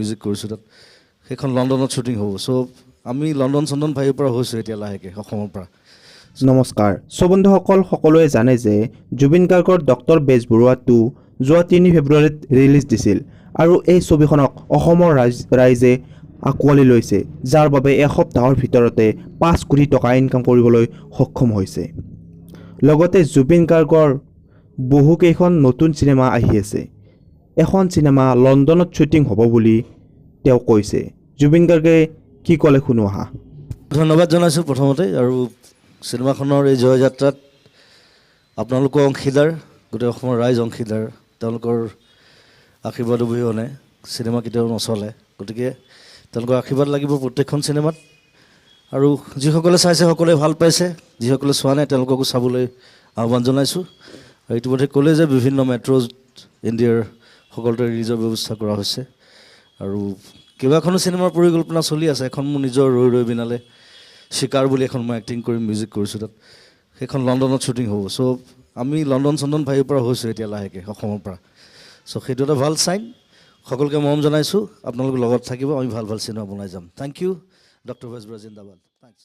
Music কৰিছোঁ তাত। সেইখন লণ্ডনত শ্বুটিং হ'ব। চ' আমি লণ্ডন চণ্ডন ভাবিব পৰা হৈছোঁ এতিয়া লাহেকৈ অসমৰ পৰা। নমস্কাৰ। চ' বন্ধুসকল, সকলোৱে জানে যে জুবিন গাৰ্গৰ ডক্টৰ বেজবৰুৱা 2 যোৱা 3 ফেব্ৰুৱাৰীত ৰিলিজ দিছিল আৰু এই ছবিখনক অসমৰ ৰাইজে আঁকোৱালি লৈছে, যাৰ বাবে এসপ্তাহৰ ভিতৰতে 5 কোটি টকা ইনকাম কৰিবলৈ সক্ষম হৈছে। লগতে জুবিন গাৰ্গৰ বহুকেইখন নতুন চিনেমা আহি আছে। এখন চিনেমা লণ্ডনত শ্বুটিং হ'ব বুলি তেওঁ কৈছে। জুবিন গাৰ্গে কি ক'লে শুনো আহা। ধন্যবাদ জনাইছোঁ প্ৰথমতে আৰু চিনেমাখনৰ এই জয়যাত্ৰাত আপোনালোকৰ অংশীদাৰ, গোটেই অসমৰ ৰাইজ অংশীদাৰ। তেওঁলোকৰ আশীৰ্বাদ অবিহনে চিনেমা কেতিয়াও নচলে। গতিকে তেওঁলোকৰ আশীৰ্বাদ লাগিব প্ৰত্যেকখন চিনেমাত। আৰু যিসকলে চাইছে, সকলোৱে ভাল পাইছে। যিসকলে চোৱা নাই, তেওঁলোককো চাবলৈ আহ্বান জনাইছোঁ। আৰু ইতিমধ্যে ক'লে যে বিভিন্ন মেট্ৰ'ত ইণ্ডিয়াৰ সকলোতে ৰিলিজৰ ব্যৱস্থা কৰা হৈছে আৰু কেইবাখনো চিনেমাৰ পৰিকল্পনা চলি আছে। এখন মোৰ নিজৰ ৰৈ ৰৈ বিনালে, চিকাৰ বুলি এখন মই এক্টিং কৰি মিউজিক কৰিছোঁ তাত। সেইখন লণ্ডনত শ্বুটিং হ'ব। চ' আমি লণ্ডন চণ্ডন ভাবিব পৰা হৈছোঁ এতিয়া লাহেকৈ অসমৰ পৰা। চ' সেইটো এটা ভাল চাইন। সকলোকে মৰম জনাইছোঁ। আপোনালোক লগত থাকিব, আমি ভাল ভাল চিনেমা বনাই যাম। Thank U. Doctor Bezbaroa জিন্দাবাদ। Thanks.